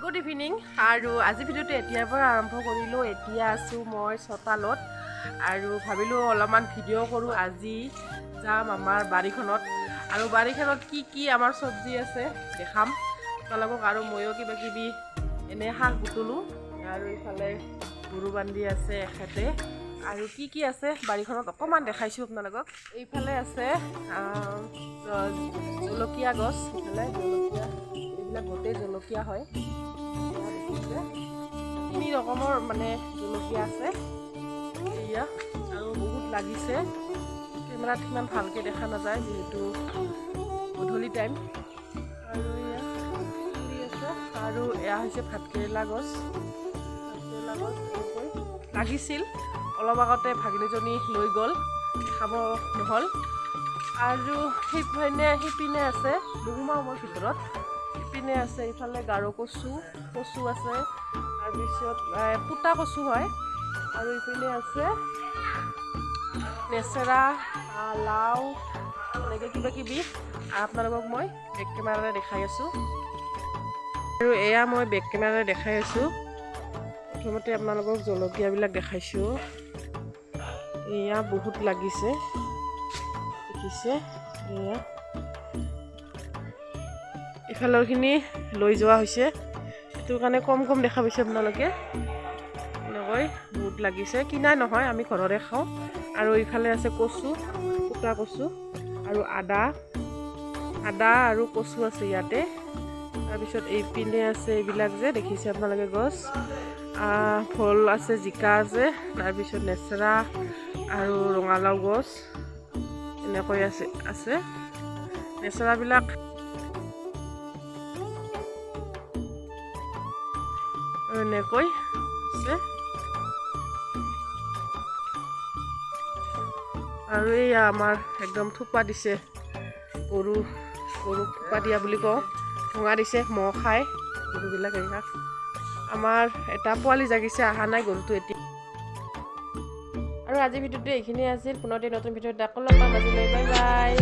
Good evening. আৰু আজি ভিডিঅ'টো এতিয়াৰ পৰা আৰম্ভ কৰিলোঁ। এতিয়া আছোঁ মই চোতালত আৰু ভাবিলোঁ অলপমান ভিডিঅ' কৰোঁ। আজি যাম আমাৰ বাৰীখনত আৰু বাৰীখনত কি কি আমাৰ চব্জি আছে দেখাম আপোনালোকক। আৰু ময়ো কিবা কিবি এনে শাক বুটলোঁ। আৰু ইফালে গৰু বান্ধি আছে এখেতে। আৰু কি কি আছে বাৰীখনত অকণমান দেখাইছোঁ আপোনালোকক। এইফালে আছে জলকীয়া গছ, এইফালে জলকীয়া, এইবিলাক গোটেই জলকীয়া হয়। তিনি ৰকমৰ মানে জলকীয়া আছে এয়া, আৰু বহুত লাগিছে। কেমেৰাত সিমান ভালকৈ দেখা নাযায় যিহেতু গধূলি টাইম। আৰু এয়া ফুলি আছে। আৰু এয়া হৈছে ভাতকেৰেলা গছ। ভাতকেৰেলা গছ এনেকৈ লাগিছিল, অলপ আগতে ভাগিনীজনী লৈ গ'ল, খাব নহ'ল। আৰু সিপিনে আছে, নোসোমাওঁ মই ভিতৰত, সিপিনে আছে ইফালে গাৰো কচু, কচু আছে, তাৰপিছত পুতা কচু হয়। আৰু ইপিনে আছে নেচেৰা, লাও, এনেকৈ কিবা কিবি। আপোনালোকক মই বেক কেমেৰাৰে দেখাই আছোঁ। আৰু এয়া মই বেক কেমেৰাৰে দেখাই আছোঁ। প্ৰথমতে আপোনালোকক জলকীয়াবিলাক দেখাইছোঁ। এয়া বহুত লাগিছে, দেখিছে। এয়া ইফালৰখিনি লৈ যোৱা হৈছে, সেইটো কাৰণে কম কম দেখা পাইছে আপোনালোকে। এনেকৈ বহুত লাগিছে, কিনা নহয়, আমি ঘৰৰে খাওঁ। আৰু ইফালে আছে কচু, পুতা কচু আৰু আদা, আদা আৰু কচু আছে ইয়াতে। তাৰপিছত এইপিনে আছে এইবিলাক যে দেখিছে আপোনালোকে গছ, ভোল আছে, জিকা আছে, তাৰপিছত নেচেৰা আৰু ৰঙালাও গছ এনেকৈ আছে আছে নেচেৰাবিলাক। এনেকৈ আছে। আৰু এইয়া আমাৰ একদম থোপা দিছে, গৰু, গৰুক থোপা দিয়া বুলি কওঁ, ঠোঙা দিছে, মহ খায় গৰুবিলাক। এইয়া আমাৰ এটা পোৱালি জাগিছে, অহা নাই গৰুটো এতিয়া। আৰু আজি ভিডিঅ'টো এইখিনিয়ে আছিল। পুনৰ নতুন ভিডিঅ'ত আকৌ লগ পাম। আজিলৈ বাই বাই।